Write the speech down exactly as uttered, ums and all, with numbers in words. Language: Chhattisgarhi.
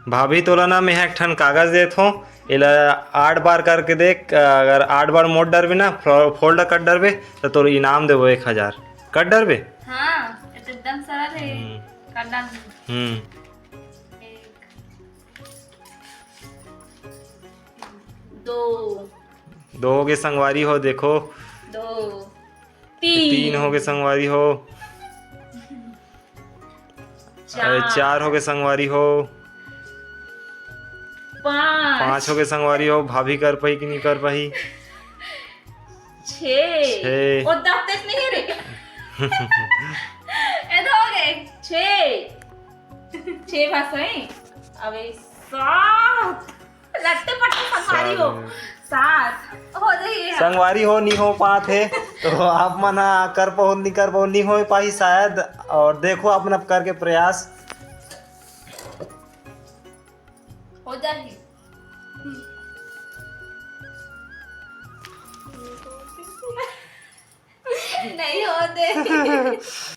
भाभी, तोला ना मैं एक ठन कागज देत हों, एला आठ बार करके देख। अगर आठ बार मोड़ डरबे ना, फो-, फोल्ड कर डरबे, तो तोर इनाम देबो एक हजार। कर डरबे? हाँ, ये तो एकदम सरल है। हम्म। कर डाल। हम्म। एक, दो। दो हो गे संगवारी हो, देखो। दो। तीन। तीन हो गे संगवारी हो। चार। अरे, चार हो गे संगवारी हो। पाँच। पाँच हो गे संगवारी हो। भाभी कर पाही कि नहीं कर पाही? छे। छे। ओ, दस तक नहीं रे। ए तो हो गए छे। छे भाषाएं। अबे सात। लट्टे पट्टे संगवारी हो। सात। सात। हो जाइए। संगवारी हो, नहीं हो पात हे, तो आप मन ह कर पाहू, नहीं कर पाहू, नहीं हो पाही शायद। और देखो, आप मन अब करके प्रयास। हो जाही। नहीं होते।